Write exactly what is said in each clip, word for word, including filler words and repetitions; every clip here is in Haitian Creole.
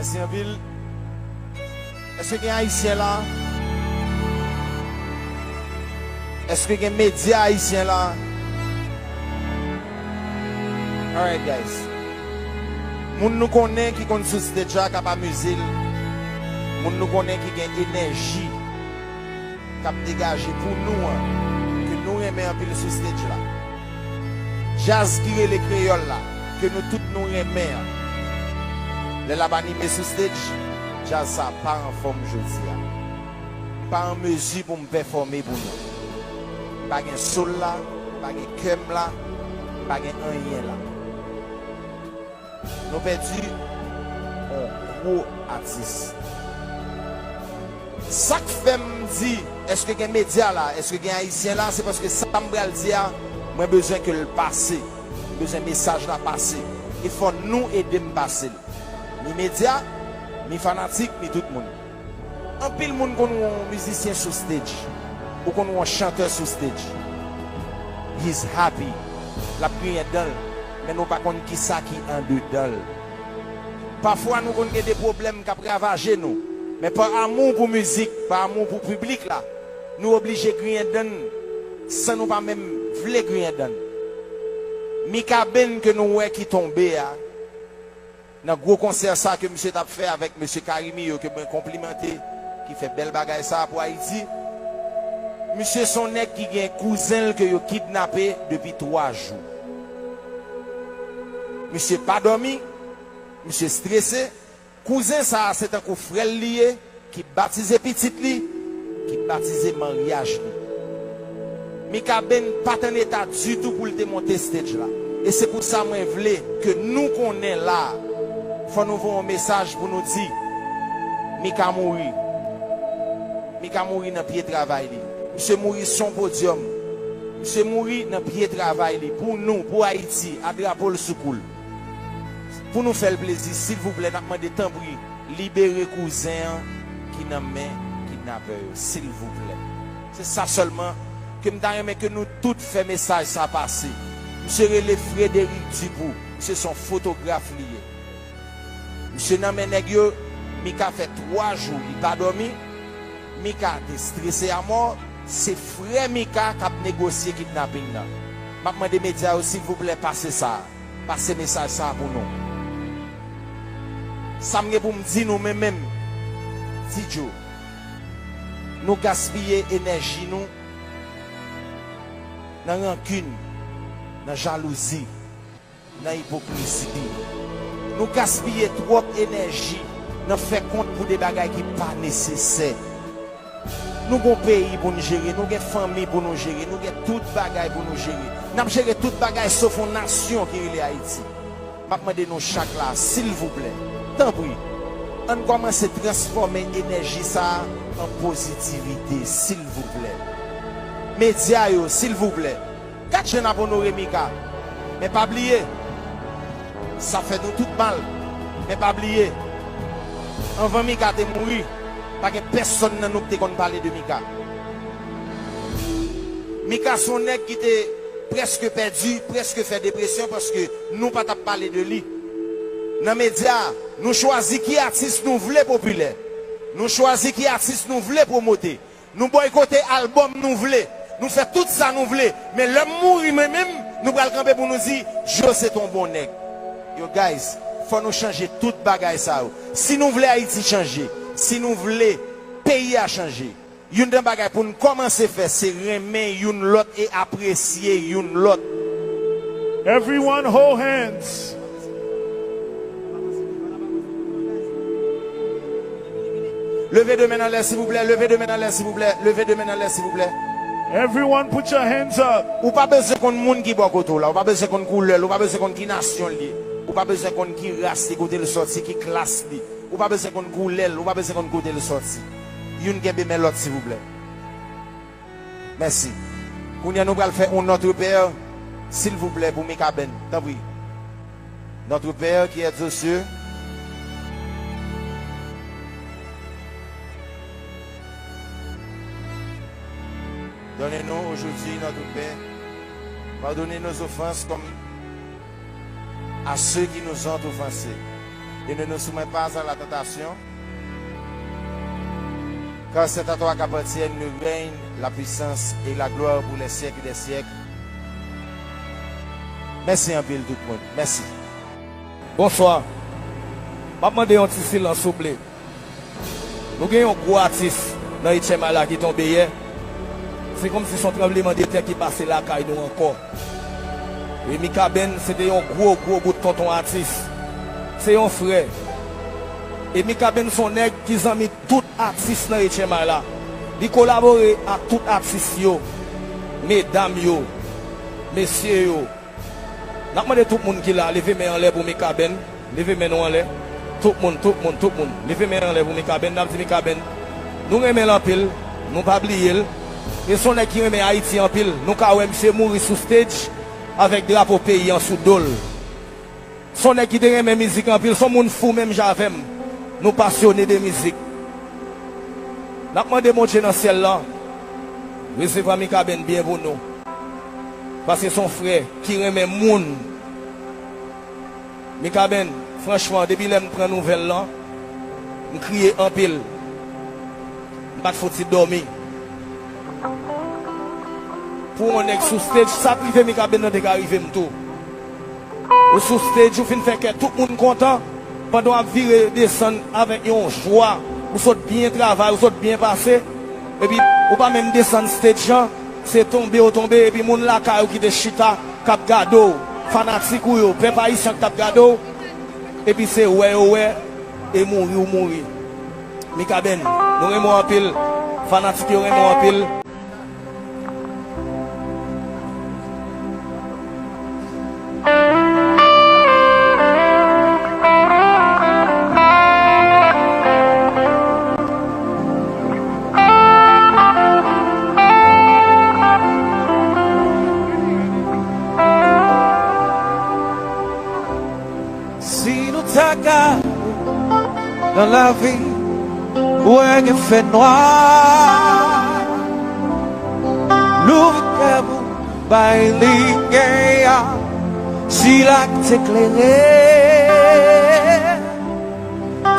Mèsi anpil. Èske gen Ayisyen la? Èske gen medya ayisyen la? Alright, guys. Moun nou konnen ki konn sou stage la k ap amize l. Moun nou konnen ki gen enèji k ap degaje pou nou an, ke nou renmen anpil sou stage la. Djaz ki rele kreyòl la, ke nou tout nou renmen an. Lè l ap anime sou stage, djaz sa pa anfòm jodi a. M pa an mezi pou m pèfòme pou nou. M pa gen soul la, m pa gen kè m la, m pa gen anyen la. Nou pèdi yon gwo atis. Sa k fè m di, èske gen medya la, èske gen Ayisyen la, se paske sa m pral di a, mwen bezwen ke l pase. M bezwen mesaj la pase. E fò nou ede m pase l. Mi medya, mi fanatik, mi tout moun. Anpil moun konn wè yon mizisyen sou stage. Ou konn wè yon chantè sou stage. He's happy. L ap griyen dan l. Men nou pa konn kisa ki andedan l. Pafwa nou konn gen de pwoblèm k ap ravaje nou. Men pa amou pou mizik, pa amou pou piblik la, nou oblije griyen dan n san nou pa menm vle griyen dan n. Mikaben ke nou wè ki tonbe a, nan gwo konsè sa ke misye t ap fè avèk mesye Carimi yo, ke mwen konplimante, ki fè bèl bagay sa pou Ayiti. Misye se yon nèg ki gen kouzen l ke yo kidnape depi twa jou. Misye pa dòmi, misye strese. Kouzen sa a se tankou frè l li ye, ki batize pitit li, ki batize maryaj li. Mikaben pa t an eta ditou pou l te monte stage la. E se pou sa mwen vle ke nou konnen la a, fò nou voye yon mesaj pou nou di, Mika mouri. Mika mouri nan pye travay li. Misye mouri sou yon podyòm. Misye mouri nan pye travay li. Pou nou, pou Ayiti, a drapo l sou kou l. Pou nou fè l plezi, silvouplè, n ap mande tanpri, libere kouzen an ki nan men kidnapè yo, silvouplè. Se sa sèlman ke m ta renmen ke nou tout fè mesaj sa pase. Misye rele Frédéric Dupoux, misye se yon fotograf li ye. Misye nan men nèg yo, Mika fè twa jou li pa dòmi, Mika te strese amò, se frè Mika k ap negosye kidnaping nan. M ap mande medya yo, silvouplè, pase sa a. Pase mesaj sa a pou nou. Sa m gen pou m di nou, men menm, Ti Djo, nou gaspiye enèji nou nan rankin, nan jalouzi, nan ipokrizi. Nou gaspiye twòp enèji nan fè kont pou de bagay ki pa nesesè. Nou gon peyi pou n jere, nou gen fanmi pou nou jere, nou gen tout bagay pou nou jere. N ap jere tout bagay sof yon nasyon ki rele Ayiti. M ap mande nou chak la, silvouplè, tanpri, ann kòmanse transfòme enèji sa a an pozitivite, silvouplè. Medya yo, silvouplè, gad jan n ap onore Mika. Men pa bliye, sa fè nou tout mal. Men pa bliye, anvan Mika te mouri, pa gen pèsonn nan nou ki te konn pale de Mika. Mika se yon nèg ki te prèske pèdi, prèske fè depresyon paske nou pa t ap pale de li. Nan medya, nou chwazi ki atis nou vle popilè. Nou chwazi ki atis nou vle pwomote. Nou bòykote albòm nou vle. Nou fè tout sa nou vle. Men lè m mouri mwen menm, nou pral kanpe pou nou di, Djo se t on bon nèg. Yo, guys, fò nou chanje tout bagay sa yo. Si nou vle Ayiti chanje, si nou vle peyi a chanje, youn nan bagay pou n kòmanse fè, se renmen youn lòt e apresye youn lòt. Everyone hold hands. Leve de men anlè, silvouplè. Leve de men anlè, silvouplè. Leve de men anlè, silvouplè. Everyone put your hands up. Ou pa bezwen konn moun ki bò kote w la. Ou pa bezwen konn koulè l. Ou pa bezwen konn ki nasyon l ye. Ou pa bezwen konn ki ras li, kote l sòti, ki klas li. Ou pa bezwen konn koulè l. Ou pa bezwen konn kote l sòti. Youn kenbe men lòt, silvouplè. Mèsi. Kounye a, nou pral fè yon Notre Père, silvouplè, pou Mikaben. Tanpri. Notre Père qui es aux cieux, donne-nous aujourd'hui notre pain. Pardonne nos offenses comme à ceux qui nous ont offensés. Et ne nous soumets pas à la tentation, car c'est à toi qu'appartiennent le règne, la puissance et la gloire pour les siècles des siècles. Mèsi anpil tout moun. Mèsi. Bonswa. M ap mande yon ti silans souple. Nou gen yon gwo atis nan Etyèm Ala ki tonbe yè. Se kòmsi se yon tranblemanntè ki pase lakay nou ankò. E Mikaben, se te yon gwo, gwo bout tonton atis. Se yon frè. E Mikaben se yon nèg ki zanmi tout atis nan Etyèm Ala. Li kolabore ak tout atis yo, medam yo, mesye yo. N ap mande tout moun ki la, leve men anlè pou Mikaben. Leve men nou anlè. Tout moun, tout moun, tout moun. Leve men anlè pou Mikaben. N ap di Mikaben, nou renmen l anpil. Nou pa bliye l. E se yon nèg ki renmen Ayiti anpil. Nou ka wè misye mouri sou stage avèk drapo peyi an sou do l. Se yon nèg ki te renmen mizik anpil. Se yon moun fou menm jan avè m. Nou pasyone de mizik. N ap mande Bondye nan syèl la resevwa Mikaben byen pou nou. Paske se yon frè ki renmen moun. Mikaben, franchman, depi lè m pran nouvèl lan, m kriye anpil. M pa t fouti dòmi. Pou yon nèg sou stage, sa k rive Mikaben nan te ka rive m tou. Ou sou stage, ou fin fè kè tout moun kontan, pandan w ap vire desann avèk yon jwa, ou sot byen travay, ou sot byen pase, epi ou pa menm desann stage lan, se tonbe ou tonbe, epi moun lakay ou ki te chita, k ap gade w, fanatik ou yo, pèp ayisyen k t ap gade w, epi se wè yo wè, e mouri ou mouri. Mikaben, nou renmen w anpil, fanatik yo renmen w anpil. Si nou ta ka nan lavi, wè gen fènwa, louvri kè w, bay li gen a, sila k te klere.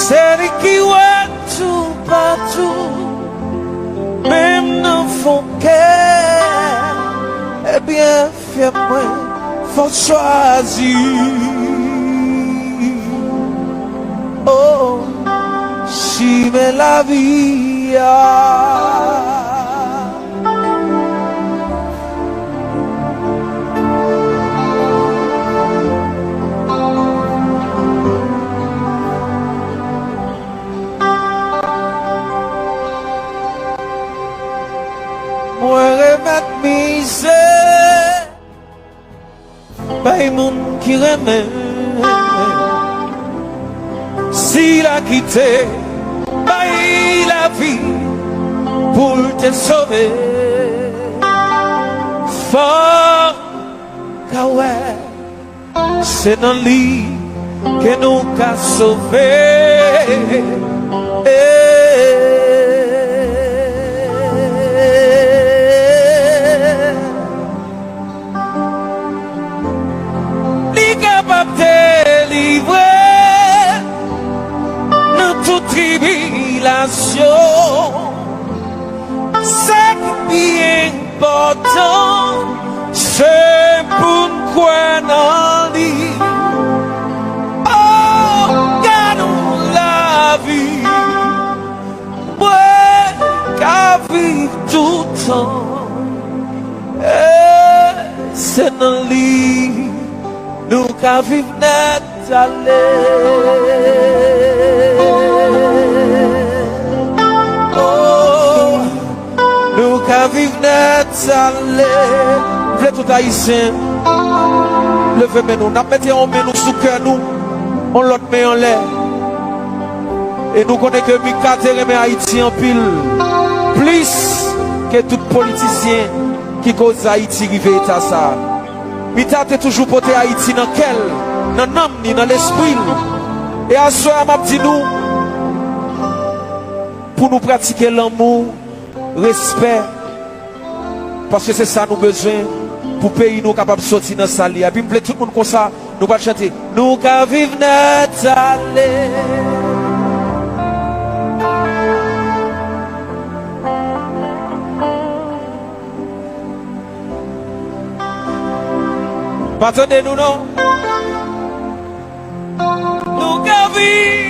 Se li ki wè toupatou, menm nan fon kè. Ebyen, fè mwen fò chwazi, oh, chimen lavi a. Mwen remèt mize bay moun ki renmen, sila ki te bay lavi pou l te sove. Fò ka wè se nan li ke nou ka sove. Li kapab delivre nan tout tribilasyon. Sa k pi enpòtan, se pou n kwè nan li. Oh, gade yon lavi mwen ka viv toutan. E se nan li nou ka viv nèt ale. Oh, nou ka viv nèt ale. M vle tout Ayisyen leve men nou. N ap mete yon men nou sou kè nou, yon lòt men anlè. E nou konnen ke Mika te renmen Ayiti anpil, plis ke tout politisyen ki koz Ayiti rive eta sa. Mika te toujou pote Ayiti nan kè l, nan nanm ni, nan lespri l. E aswè a, m ap di nou, pou nou pratike lanmou, respè, paske se sa nou bezwen pou peyi nou kapab soti nan sa l ye a. Epi m vle tout moun konsa, Nou pral chante. Nou ka viv nèt ale. Pa tande nou non. Nou ka viv.